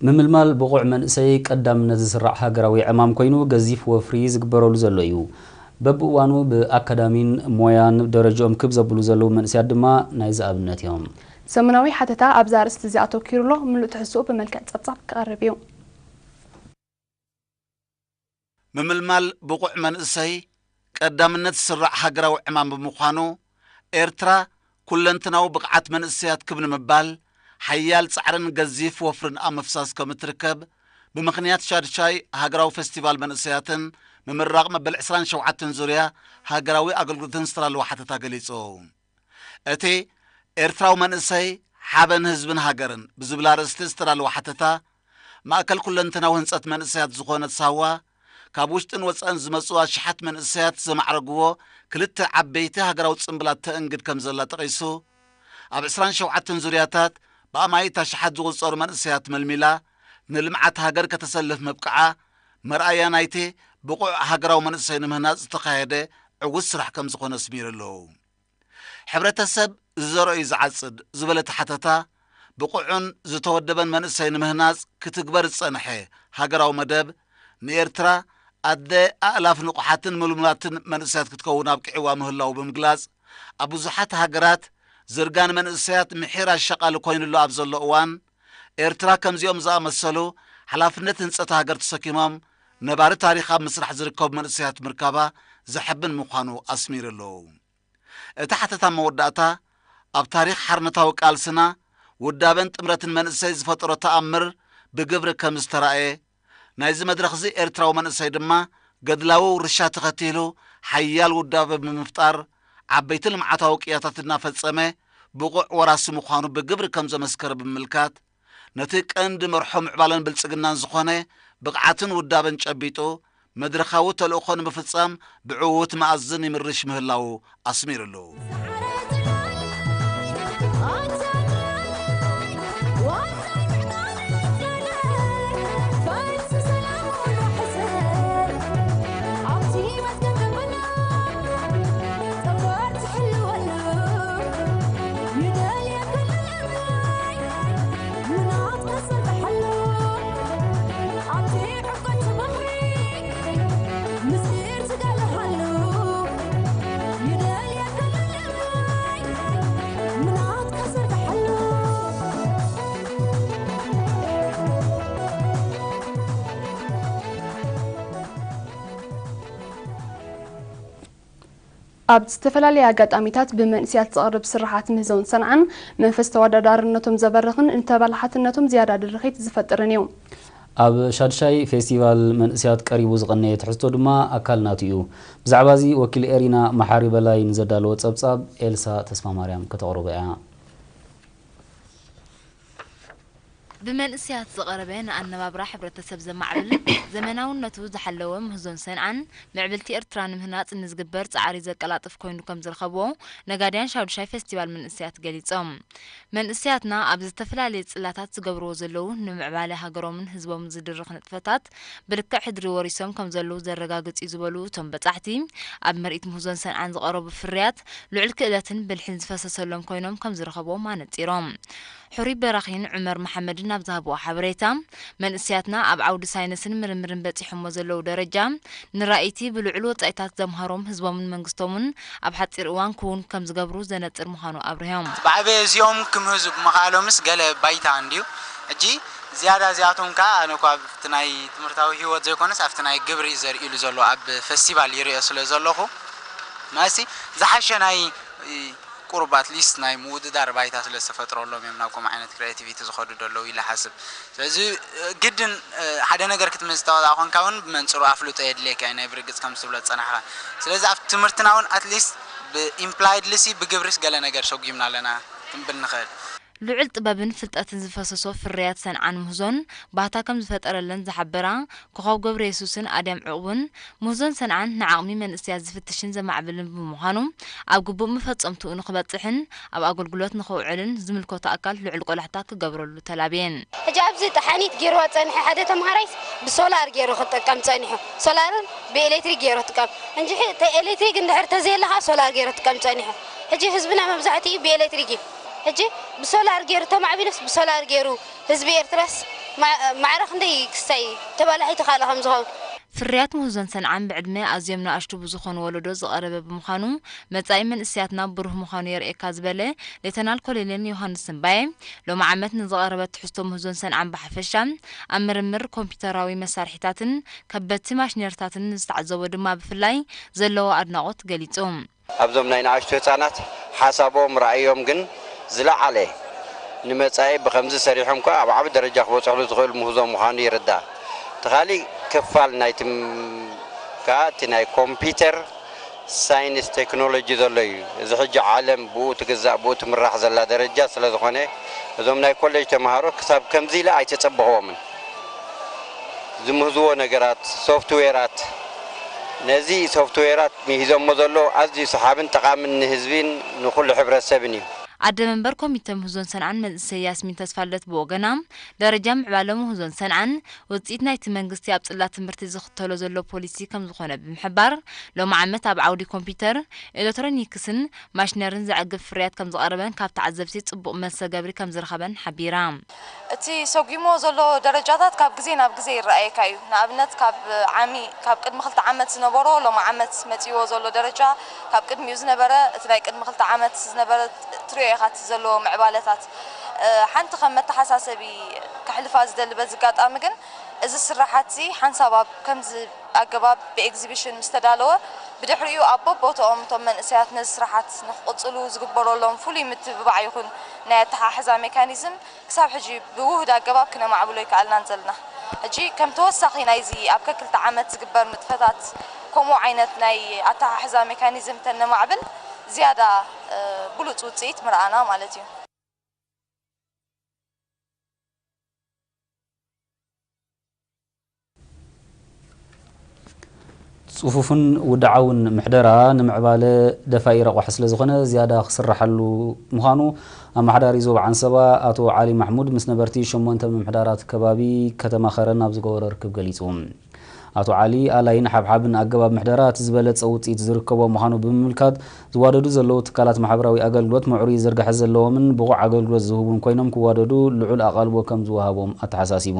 ምምልማል ብቑዕ መንእሰይ ቀዳምነት ዝስራዕ ሃገራዊ ዕማም ኮይኑ፣ ገዚፍ ወፍሪ ዝግበረሉ ዘሎ እዩ። በብእዋኑ ብኣካዳሚን ሞያን ደረጃኦም ክብ ዘብሉ ዘለዉ መንእሰያት ድማ ናይዚ ኣብነት እዮም። ሰሙናዊ ሓተታ ኣብዛ ኣርእስቲ እዚኣ ኣተኲሩ ኣሎ። ምሉእ ትሕዝትኡ ብመልክዕ ጸብጻብ ክቐርብ እዩ። ምምልማል ብቑዕ መንእሰይ ቀዳምነት ዝስራዕ ሃገራዊ ዕማም ብምዃኑ፣ ኤርትራ ኩለንትናዊ ብቕዓት መንእሰያት ክብ ንምባል ሓያል ጻዕርን ገዚፍ ወፍርን ኣብ ምፍሳስ ከም እትርከብ፣ ብምኽንያት ሻድሻይ ሃገራዊ ፈስቲቫል መንእሰያትን ምምራቕ መበል ዕስራን ሸውዓተን ዙርያ ሃገራዊ ኣገልግሎትን ዝተዳለወ ሓተታ ገሊጹ። እቲ ኤርትራዊ መንእሰይ ሓበን ህዝብን ሃገርን ብዝብል ኣርእስቲ ዝተዳለወ ሓተታ፣ ማእከል ኩለንተናዊ ህንጸት መንእሰያት ዝኾነት ሳዋ፣ ካብ ውሽጥን ወጻእን ዝመጹ ኣሽሓት መንእሰያት ዘማዕረግዎ ክልተ ዓበይቲ ሃገራዊ ጽምብላት ተእንግድ ከም ዘላ ጠቒሱ፣ ኣብ ዕስራን ሸውዓተን ዙርያታት ብኣማኢት ኣሽሓት ዝቑጸሩ መንእሰያት መልሚላ፣ ንልምዓት ሃገር ከተሰልፍ ምብቃዓ፣ መርኣያ ናይቲ ብቑዕ ሃገራዊ መንእሰይ ንምህናጽ ዝተኻየደ ዕዉት ስራሕ ከም ዝኾነ ኣስሚሩ ኣሎ። ሕብረተሰብ ዝዘርኦ እዩ ዝዓጽድ ዝበለ እቲ ሓተታ፣ ብቑዕን ዝተወደበን መንእሰይ ንምህናጽ ክትግበር ዝጸንሐ ሃገራዊ መደብ፣ ንኤርትራ ኣደ ኣእላፍ ንቑሓትን ምልሙላትን መንእሰያት ክትከውን ኣብቂዕዋ ምህላዉ ብምግላጽ፣ ኣብ ብዙሓት ሃገራት ዝርጋ ንመንእሰያት ምሒር ኣሻቓሊ ኮይኑሉ ኣብ ዘሎ እዋን፣ ኤርትራ ከምዚኦም ዝኣመሰሉ ሓላፍነት ህንጸት ሃገር ተሰኪሞም ነባሪ ታሪኽ ኣብ ምስራሕ ዝርከቡ መንእሰያት ምርካባ ዘሐብን ምዃኑ ኣስሚሩ ኣሎ። እቲ ሓተታ መወዳእታ፣ ኣብ ታሪኽ ሓርነታዊ ቃልስና፣ ውዳበን ጥምረትን መንእሰይ ዝፈጠሮ ተኣምር ብግብሪ ከም ዝተራእየ፣ ናይዚ መድረኽዚ ኤርትራዊ መንእሰይ ድማ ገድላዊ ውርሻ ተኸቲሉ፣ ሓያል ውዳበ ብምፍጣር፣ ዓበይቲ ልምዓታዊ ቅያታት እናፈጸመ፣ ብቑዕ ወራሲ ምዃኑ ብግብሪ ከም ዘመስከረ ብምምልካት፣ ነቲ ቀንዲ መርሖ ምዕባለን ብልጽግናን ዝኾነ ብቕዓትን ውዳበን ጨቢጡ፣ መድረኻዊ ተልእኾ ንምፍጻም ብዕዉት መኣዝን ይምርሽ ምህላዉ ኣስሚሩሉ። ኣብ ዝተፈላለየ ኣጋጣሚታት ብመንእሰያት ዝቐርብ ስርሓት ምህዞን ሰንዓን መንፈስ ተወዳዳርነቶም ዘበርኽን ንተበላሓትነቶም ዝያዳ ድርኺት ዝፈጥርን እዩ። ኣብ ሻድሻይ ፌስቲቫል መንእሰያት ቀሪቡ ዝቐነየ ትሕዝቶ ድማ ኣካል ናቱ እዩ። ብዛዕባ እዚ ወኪል ኤሪና መሓሪ በላይ ንዘዳለዎ ጸብጻብ ኤልሳ ተስፋማርያም ከተቕርቦ እያ። ብመንእሰያት ዝቐረበ ንኣነባብራ ሕብረተሰብ ዘማዕብል ዘመናውነቱ ዝሓለወ ምህዞን ሰንዓን ምዕብልቲ ኤርትራ ንምህናጽ ንዝግበር ጻዕሪ ዘቀላጥፍ ኮይኑ ከም ዝረኸብዎ ነጋድያን ሻዱሻይ ፌስቲቫል መንእሰያት ገሊጾም። መንእሰያትና ኣብ ዝተፈላለየ ጽላታት ዝገብርዎ ዘለዉ ንምዕባለ ሃገሮምን ህዝቦምን ዝድርኽ ንጥፈታት ብልክዕ ሕድሪ ወሪሶም ከም ዘለዉ ዘረጋግጽ እዩ ዝበሉ እቶም በጻሕቲ፣ ኣብ ምርኢት ምህዞን ሰንዓን ዝቐረቡ ፍርያት ልዑል ክእለትን ብልሕን ዝፈሰሰሎም ኮይኖም ከም ዝረኸብዎም ኣነጺሮም። ሕሩይ በራኺን ዑመር መሓመድን ኣብ ዝሃብዎ ሓበሬታ፣ መንእሰያትና ኣብ ዓውዲ ሳይንስን ምርምርን በጺሖሞ ዘለዉ ደረጃ ንራእይቲ ብልዑል ወጻኢታት ዘምሃሮም ህዝቦምን መንግስቶምን ኣብ ሓጺር እዋን ክውን ከም ዝገብሩ ዘነጽር ምዃኑ ኣብሪሆም። ብዓበየ እዚኦም ክምህዙ ብምኽኣሎምስ ገለ ባይታ እንድዩ። ሕጂ ዝያዳ እዚኣቶም ከኣ ኣነ እኳ ኣብቲ ናይ ትምህርታዊ ህይወት ዘይኮነስ ኣብቲ ናይ ግብሪ እዩ ዘርእሉ ዘሎ፣ ኣብ ፈስቲቫል ይርእዮ ስለ ዘለኹ፣ ማሲ ዝሓሸ ናይ ቁሩብ ኣትሊስት ናይ ምውድዳር ባይታ ስለ ዝተፈጥረሎም እዮም ናብ ከምኡ ዓይነት ክሪኤቲቪቲ ዝኸዱ ዘለዉ ኢለ ሓስብ። ስለዚ ግድን ሓደ ነገር ክትምዝተዋላ ኮንካ እውን ብመንፅሩ ኣፍልጦ የድልየካ እዩ፣ ናይ ብርግፅ ከም ዝብሎ ዝፀናሕካ። ስለዚ ኣብ ትምህርትና እውን ኣትሊስት ብኢምፕላይድሊ ሲ ብግብሪስ ገለ ነገር ሰጉምና ኣለና ክንብል ንኽእል። ልዑል ጥበብን ፍልጠትን ዝፈሰሶ ፍርያት ሰንዓን ምህዞን ባህታ ከም ዝፈጠረለን ዝሓበራ ኮኸብ ገብረየሱስን ኣድያም ዕቑብን፣ ምህዞን ሰንዓን ንዓቕሚ መንእሰያት ዝፍትሽን ዘማዕብልን ብምዃኑ፣ ኣብ ግቡእ መፈጸምትኡ ንኽበጽሕን ኣብ ኣገልግሎት ንኽውዕልን ዝምልከቶ ኣካል ልዑል ቆላሕታ ክገብረሉ ተላብየን። ሕጂ ኣብዚ ተሓኒት ገይርዋ ጸኒሐ፣ ሓደ ተምሃራይስ ብሶላር ገይሩ ክጥቀም ጸኒሑ፣ ሶላርን ብኤሌክትሪክ ገይሩ ክጥቀም። እንጂ ተ-፣ ኤሌክትሪክ እንድሕር ተዘየለኻ ሶላር ገይሩ ክጥቀም ጸኒሑ። ሕጂ ህዝብና መብዛሕትኡ ብኤሌክትሪክ እዩ። ሕጂ ብሶላር ገይሩ ተማዕቢሉስ ብሶላር ገይሩ ህዝቢ ኤርትራስ ማዕረ ክንደይ ክስታይ ተባላሒ ተኻለ ከም ዝኸውን። ፍርያት ምህዞን ሰንዓን ብዕድመ ኣዝዮም ንኣሽቱ ብዝኾኑ ወለዶ ዝቐረበ ብምዃኑ፣ መጻኢ መንእሰያትና ብሩህ ምዃኑ የርእየካ ዝበለ ሌተናል ኮሎኔል ዮሃንስ እምባየ፣ ሎሚ ዓመት ንዝቐረበ ትሕዝቶ ምህዞን ሰንዓን ብሓፈሻ፣ ኣብ ምርምር ኮምፒውተራዊ መሳርሒታትን ከበድቲ ማሽነሪታትን ንዝተዓዘቦ ድማ ብፍላይ ዘለዎ ኣድናቖት ገሊጹ። ኣብዞም ናይ ንኣሽቱ ህጻናት ሓሳቦም፣ ራእዮም ግን ዝለዓለ ንመጻኢ ብኸምዚ ሰሪሖም ከኣ ኣብ ዓቢ ደረጃ ክበጽሕሉ ዝኽእል ምህዞ ምዃኑ ይርዳእ። እቲ ካሊእ ክፋል ናይቲ ም-፣ ከኣ እቲ ናይ ኮምፒውተር ሳይንስ ቴክኖሎጂ ዘሎ እዩ። እዚ ሕጂ ዓለም ብኡ ትግዛእ፣ ብኡ ትምራሕ ዘላ ደረጃ ስለ ዝኾነ፣ እዞም ናይ ኮሌጅ ተምሃሮ ክሳብ ከምዚ ኢለ ኣይተጸበኽዎምን። ዝምህዝዎ ነገራት፣ ሶፍትዌራት፣ ነዚ ሶፍትዌራት ምሂዞሞ ዘለዉ ኣዝዩ ሰሓብን ጠቓምን ንህዝቢን ንኹሉ ሕብረተሰብን እዩ። ኣደ መንበር ኮሚተ ምህዞን ሰንዓን መንእሰይ ያስሚን ተስፋልደት ብወገና፣ ደረጃ ምዕባለ ምህዞን ሰንዓን ውጽኢት ናይቲ መንግስቲ ኣብ ጽላት ትምህርቲ ዝኽተሎ ዘሎ ፖሊሲ ከም ዝኾነ ብምሕባር፣ ሎሚ ዓመት ኣብ ዓውዲ ኮምፒውተር፣ ኤሌክትሮኒክስን ማሽነርን ዘዕግብ ፍርያት ከም ዝቐረበን ካብ ተዓዘብቲ ጽቡቕ መሰገብሪ ከም ዝረኸበን ሓቢራ። እቲ ሰጒሞ ዘሎ ደረጃታት ካብ ግዜ ናብ ግዜ ይረኣየካ እዩ። ንኣብነት፣ ካብ ዓሚ-፣ ካብ ቅድሚ ክልተ ዓመት ዝነበሮ ሎም ዓመት መጺዎ ዘሎ ደረጃ፣ ካብ ቅድሚኡ ዝነበረ፣ እቲ ናይ ቅድሚ ክልተ ዓመት ዝነበረ ትሪኦ ኢኻ እቲ ዘለዎ ምዕባለታት። እ፣ ሓንቲ ከም መተሓሳሰቢ ከሕልፋ ዝደሊ በዚ ኣጋጣሚ ግን፣ እዚ ስራሓት እዚ ሓንሳብ ኣብ ከምዚ ኣገባብ ብኤግዚቢሽን ምስ ተዳለወ፣ ብድሕሪኡ ኣብ በቦትኦም እቶም መንእሰያት ነዚ ስራሓት ንክቕጽሉ ዝግበረሎም ፍሉይ ምትብባዕ ይኹን ናይ ኣተሓሕዛ ሜካኒዝም ክሳብ ሕጂ ብውሁድ ኣገባብ ክነማዕብሎ ኣይከኣልናን ዘለና። ሕጂ ከም ተወሳኺ ናይዚ ኣብ ከክልተ ዓመት ዝግበር ንጥፈታት ከምኡ ዓይነት ናይ ኣተሓሕዛ ሜካኒዝም ተነማዕብል ዝያዳ፣ እ፣ ብሉጽ ውጽኢት ምርኣና ማለት እዩ። ጽፉፍን ውድዓውን ምሕደራ ንምዕባለ ደፋኢ ረቋሒ ስለ ዝኾነ፣ ዝያዳ ክስርሓሉ ምዃኑ ኣመሓዳሪ ዞባ ዓንሰባ ኣቶ ዓሊ ማሕሙድ ምስ ነበርቲ ሸሞንተ ምምሕዳራት ከባቢ ከተማ ኸረን ኣብ ዝገበሮ ርክብ ገሊጹ። ኣቶ ዓሊ፣ ኣላይን ሓብሓብን ኣገባብ ምሕደራ እቲ ዝበለጸ ውጽኢት ዝርከቦ ምዃኑ ብምምልካት፣ ዝዋደዱ ዘለዉ ትካላት ማሕበራዊ ኣገልግሎት ምዕሩይ ዝርግሐ ዘለዎምን ብቑዕ ኣገልግሎት ዝህቡን ኮይኖም ክዋደዱ ልዑል ኣቓልቦ ከም ዝወሃቦም ኣተሓሳሲቡ።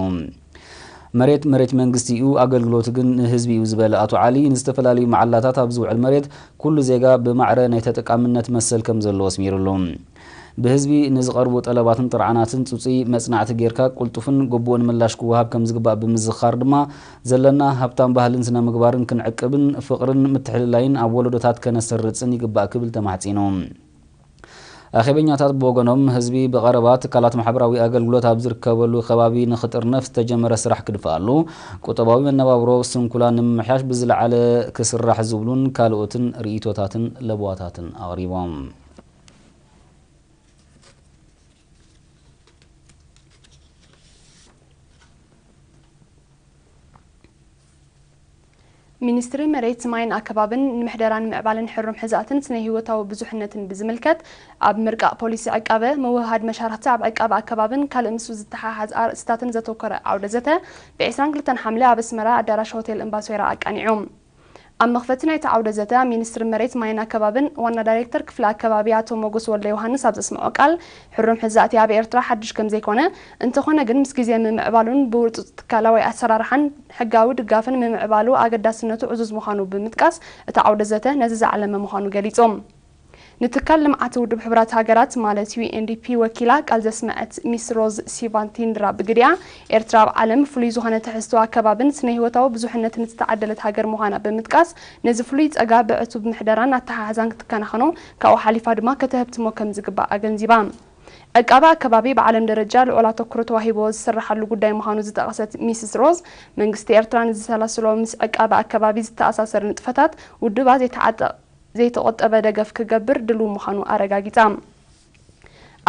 መሬት፣ መሬት መንግስቲ እዩ፣ ኣገልግሎቱ ግን ንህዝቢ እዩ ዝበለ ኣቶ ዓሊ፣ ንዝተፈላለዩ መዓላታት ኣብ ዝውዕል መሬት ኩሉ ዜጋ ብማዕረ ናይ ተጠቃምነት መሰል ከም ዘለዎ ኣስሚሩሉ። ብህዝቢ ንዝቐርቡ ጠለባትን ጥርዓናትን ጽጹይ መጽናዕቲ ጌርካ ቅልጡፍን ግቡእን ምላሽ ክወሃብ ከም ዝግባእ ብምዝኻር ድማ፣ ዘለና ሃብታም ባህልን ስነ ምግባርን ክንዕቅብን ፍቕርን ምትሕልላይን ኣብ ወለዶታት ከነሰርጽን ይግባእ ክብል ተማሕጺኑ። ኣኼበኛታት ብወገኖም፣ ህዝቢ ብቐረባ ትካላት ማሕበራዊ ኣገልግሎት ኣብ ዝርከበሉ ከባቢ ንኽጥርነፍ ዝተጀመረ ስራሕ ክድፍኣሉ፣ ቁጠባዊ መነባብሮ ስንኩላን ንምምሕያሽ ብዝለዓለ ክስራሕ ዝብሉን ካልኦትን ርእይቶታትን ለበዋታትን ኣቕሪቦም። ሚኒስትሪ መሬት፣ ማይን ኣከባብን ንምሕደራን ምዕባለን ሕሩም ሕዛእትን ስነ ህይወታዊ ብዙሕነትን ብዝምልከት፣ ኣብ ምርቃቕ ፖሊሲ ዕቃበ፣ ምውህሃድ መሻርኽቲ ኣብ ዕቃበ ኣከባብን ካልእ ምስኡ ዝተሓሓዝ ኣርእስታትን ዘተኮረ ዓውደ ዘተ፣ ብ ዕስራን ክልተን ሓምለ ኣብ ኣስመራ ኣዳራሽ ሆቴል እምባሶይራ ኣቃኒዑ። ኣብ መኽፈቲ ናይቲ ዓውደ ዘተ፣ ሚኒስትሪ መሬት፣ ማይን ኣከባብን ዋና ዳይሬክተር ክፍሊ ኣከባቢ ኣቶ ሞጎስ ወልደ ዮሃንስ ኣብ ዘስምዖ ቃል፣ ሕሩም ሕዛእቲ ኣብ ኤርትራ ሓድሽ ከም ዘይኮነ፣ እንተኾነ ግን ምስ ግዜ ምምዕባሉን ብውርጹጽ ትካላዊ ኣሰራርሓን ሕጋዊ ድጋፍን ምምዕባሉ ኣገዳስነቱ ዕዙዝ ምዃኑ ብምጥቃስ፣ እቲ ዓውደ ዘተ ነዚ ዝዓለመ ምዃኑ ገሊጹ። ንትካል ልምዓት ውድብ ሕቡራት ሃገራት ማለት ዩ ኤን ዲ ፒ ወኪላ ቃል ዘስመዐት ሚስ ሮዝ ሲቫንቲንድራ ብግዲኣ፣ ኤርትራ ኣብ ዓለም ፍሉይ ዝኾነ ትሕዝቶ ኣከባብን ስነ ህይወታዊ ብዙሕነትን ዝተዓደለት ሃገር ምዃና ብምጥቃስ፣ ነዚ ፍሉይ ጸጋ ብዕቱብ ምሕደራን ኣተሓሕዛን ክትከናኸኖ፣ ካብኡ ሓሊፋ ድማ ከተሀብትሞ ከም ዝግባእ ኣገንዚባ። ዕቃበ ኣከባቢ ብዓለም ደረጃ ልዑል ኣተኩሮ ተዋሂቦ ዝስርሓሉ ጉዳይ ምዃኑ ዝጠቐሰት ሚስስ ሮዝ፣ መንግስቲ ኤርትራ ንዝሰላስሎ ምስ ዕቃበ ኣከባቢ ዝተኣሳሰር ንጥፈታት ውድባ ዘይተዓጠ-፣ ዘይተቖጠበ ደገፍ ክገብር ድሉው ምዃኑ ኣረጋጊጻ።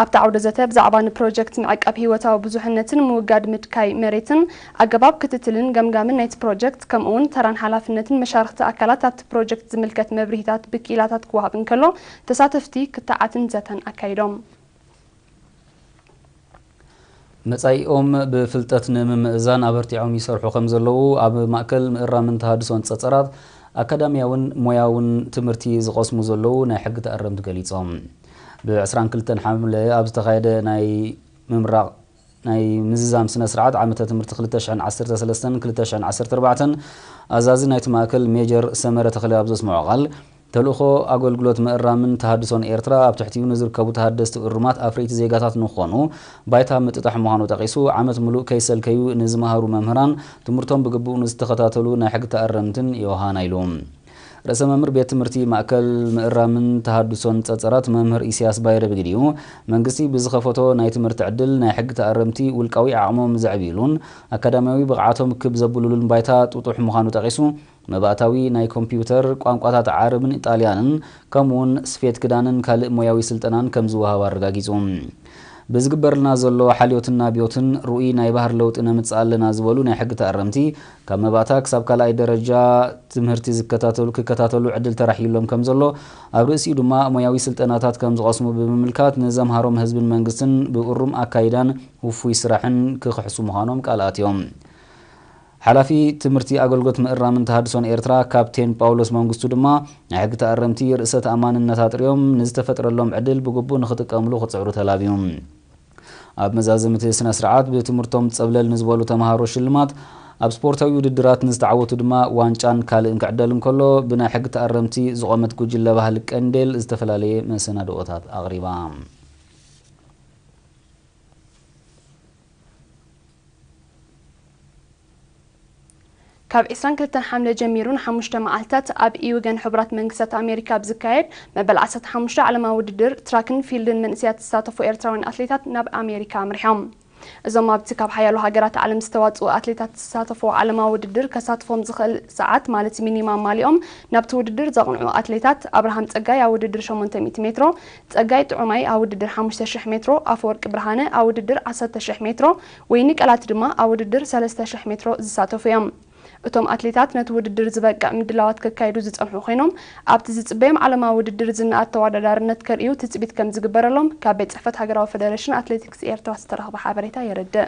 ኣብቲ ዓውደ ዘተ ብዛዕባ ንፕሮጀክት ምዕቃብ ህይወታዊ ብዙሕነትን ምውጋድ ምድካይ መሬትን ኣገባብ ክትትልን ገምጋምን ናይቲ ፕሮጀክት፣ ከምኡ'ውን ተራን ሓላፍነትን መሻርኽቲ ኣካላት ኣብቲ ፕሮጀክት ዝምልከት መብርሂታት ብክኢላታት ክወሃብ እንከሎ፣ ተሳተፍቲ ክትዓትን ዘተን ኣካይዶም። መጻኢኦም ብፍልጠት ንምምእዛን ኣበርቲዖም ይሰርሑ ከም ዘለዉ ኣብ ማእከል ምእራምን ተሃድሶን ጸጸራት ኣካዳምያውን ሞያውን ትምህርቲ ዝቐስሙ ዘለዉ ናይ ሕጊ ተኣረምቲ ገሊጾም። ብ ዕስራን ክልተን ሓምለ ኣብ ዝተኻየደ ናይ ምምራቕ ናይ ምዝዛም ስነ ስርዓት ዓመተ ትምህርቲ ክልተ ሽሕን ዓሰርተ ሰለስተን ክልተ ሽሕን ዓሰርተ ኣርባዕተን ኣዛዚ ናይቲ ማእከል ሜጀር ሰመረ ተኽለ ኣብ ዘስምዖ ቃል፣ ተልእኾ ኣገልግሎት ምእራምን ተሃድሶን ኤርትራ ኣብ ትሕቲኡ ንዝርከቡ ተሃደስቲ እሩማት ኣፍረይቲ ዜጋታት ንክኾኑ ባይታ ምጥጣሕ ምዃኑ ጠቒሱ፣ ዓመት ምሉእ ከይሰልከዩ ንዝመሃሩ መምህራን፣ ትምህርቶም ብግቡእ ንዝተኸታተሉ ናይ ሕጊ ተኣረምትን ዮሃና ኢሉ። ርእሰ መምህር ቤት ትምህርቲ ማእከል ምእራምን ተሃድሶን ጸጸራት መምህር ኢሳያስ ባይረ ብግዲኡ፣ መንግስቲ ብዝኸፈቶ ናይ ትምህርቲ ዕድል ናይ ሕጊ ተኣረምቲ ውልቃዊ ዓቕሞም ዘዕብዩሉን ኣካዳሚያዊ ብቕዓቶም ክብ ዘብሉሉን ባይታ ጥጡሕ ምዃኑ ጠቒሱ፣ መባእታዊ ናይ ኮምፒውተር፣ ቋንቋታት ዓረብን ኢጣልያንን፣ ከምኡውን ስፌት ክዳንን ካልእ ሞያዊ ስልጠናን ከም ዝወሃብ ኣረጋጊጹ። ብዝግበርልና ዘሎ ሓልዮትን ናብዮትን ርኡይ ናይ ባህር ለውጢ ነምጽእ ኣለና ዝበሉ ናይ ሕጊ ተኣረምቲ፣ ካብ መባእታ ክሳብ ካልኣይ ደረጃ ትምህርቲ ዝከታተሉ ክከታተሉ ዕድል ተራሕዩሎም ከም ዘሎ፣ ኣብ ርእሲኡ ድማ ሞያዊ ስልጠናታት ከም ዝቐስሙ ብምምልካት፣ ንዘምሃሮም ህዝብን መንግስትን ብእሩም ኣካይዳን ውፉይ ስራሕን ክኽሕሱ ምዃኖም ቃል ኣትዮም። ሓላፊ ትምህርቲ ኣገልግሎት ምእራምን ተሃድሶን ኤርትራ ካፕቴን ጳውሎስ መንግስቱ ድማ፣ ናይ ሕጊ ተኣረምቲ ርእሰ ተኣማንነት ኣጥርዮም ንዝተፈጥረሎም ዕድል ብግቡእ ንኽጥቀምሉ ክጽዕሩ ተላብዩ። ኣብ መዛዘምቲ ስነ ስርዓት ብትምህርቶም ጸብለል ንዝበሉ ተምሃሮ ሽልማት፣ ኣብ ስፖርታዊ ውድድራት ንዝተዓወቱ ድማ ዋንጫን ካልእን ክዕደል እንከሎ፣ ብናይ ሕጊ ተኣረምቲ ዝቖመት ጉጅለ ባህሊ ቀንዴል ዝተፈላለየ መሰናድኦታት ኣቕሪባ። ካብ ዕስራን ክልተን ሓምለ ጀሚሩ ንሓሙሽተ መዓልታት ኣብ ኢውገን ሕቡራት መንግስታት ኣሜሪካ ኣብ ዝካየድ መበል ዓሰርተ ሓሙሽተ ዓለማዊ ውድድር ትራክን ፊልድን መንእሰያት ዝሳተፉ ኤርትራውያን ኣትሌታት ናብ ኣሜሪካ ኣምሪሖም። እዞም ኣብቲ ካብ ሓያሎ ሃገራት ዓለም ዝተዋጽኡ ኣትሌታት ዝሳተፍዎ ዓለማዊ ውድድር ከሳትፎም ዝኽእል ሰዓት ማለት ሚኒማ ኣማሊኦም ናብቲ ውድድር ዘቕንዑ ኣትሌታት ኣብርሃም ጸጋይ ኣብ ውድድር ሸሞንተ ሚእቲ ሜትሮ፣ ጸጋይ ጥዑማይ ኣብ ውድድር ሓሙሽተ ሽሕ ሜትሮ፣ ኣፈወርቂ ብርሃነ ኣብ ውድድር ዓሰርተ ሽሕ ሜትሮ፣ ወይኒ ቀላት ድማ ኣብ ውድድር ሰለስተ ሽሕ ሜትሮ ዝሳተፉ እዮም። እቶም ኣትሌታት ነቲ ውድድር ዝበቅዕ ምድላዋት ከካይዱ ዝጸንሑ ኮይኖም፣ ኣብቲ ዝጽበዮም ዓለማዊ ውድድር ዝነኣድ ተወዳዳርነት ከርእዩ ትጽቢት ከም ዝግበረሎም ካብ ቤት ጽሕፈት ሃገራዊ ፈደረሽን ኣትሌቲክስ ኤርትራ ዝተረኽበ ሓበሬታ የረድእ።